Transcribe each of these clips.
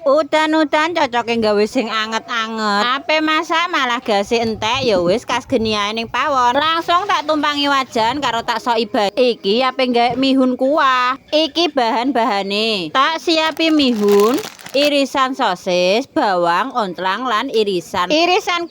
Udan-udan cocoke gawe sing anget-anget. Ape masak malah gase entek, ya wis kas geni ae ning pawon. Langsung tak tumpangi wajan karo tak soki banyu. Iki ape gawe mihun kuah. Iki bahan-bahane. Tak siapi mihun, irisan sosis, bawang, ontlang lan irisan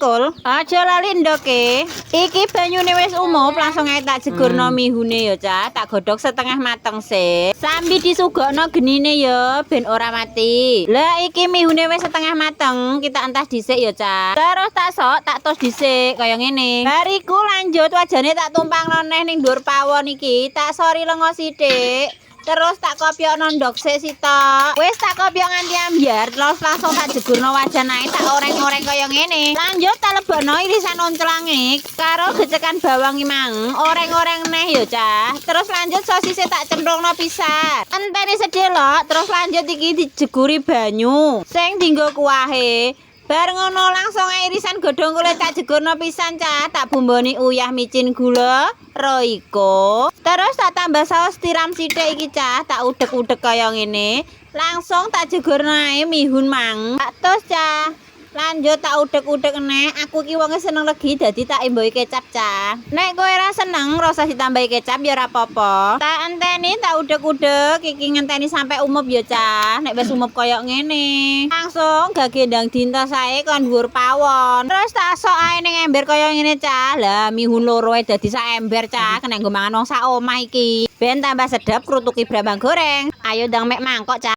kol. Aja lali ndoke. Iki banyune wis umup, langsung ae tak jegurno mihune ya, Cah. Tak godhog setengah mateng sik. Sambi disugokno genine ya, ben ora mati. Lah, iki mihune wis setengah mateng, kita entas dhisik ya, Cah. Terus tak sok, tak tos dhisik kaya ngene. Bar iku lanjut wajane tak tumpangno neh ning dhuwur pawon iki, tak sori lenga sithik. Terus tak kopyokno ndok sik sitok. Wis tak kopyok nganti ambyar, terus langsung tak jegurno wajan ae, tak oreng-oreng kaya ngene. Lanjut tak lebokno irisan onclange karo gecekan bawang mang, oreng-oreng neh ya, Cah. Terus lanjut sosise tak cemplungno pisan. Enteni sedelok, terus lanjut iki dijeguri banyu sing dinggo kuahe. Bar ngono langsung ae irisan godhong kole tak jegurno pisan, Cah. Tak bumboni uyah, micin, gula, Royco. Terus tak tambah saus tiram sithik iki, Cah, tak udek-udek kaya ngene. Langsung tak jegurno ae mihun mang. Tak tos, Cah. Lanjut tak udek-udek neh. Aku iki wonge seneng legi, dadi tak imbuhi kecap, Cah. Nek kowe ora seneng, ora usah ditambahi kecap ya ora apa-apa. Tak enteni, tak udek-udek iki ngenteni sampai umup ya, Cah. Nek wis umup kaya ngene, langsung gage ndang dientas ae kon dhuwur pawon. Terus tak sok ae ning ember kaya ngene, Cah. Lah, mihun loro ae dadi sak ember, Cah. Kena nggo mangan wong sak omah iki. Ben tambah sedap, krutuki brambang goreng. Ayo ndang mek mangkok, Cah.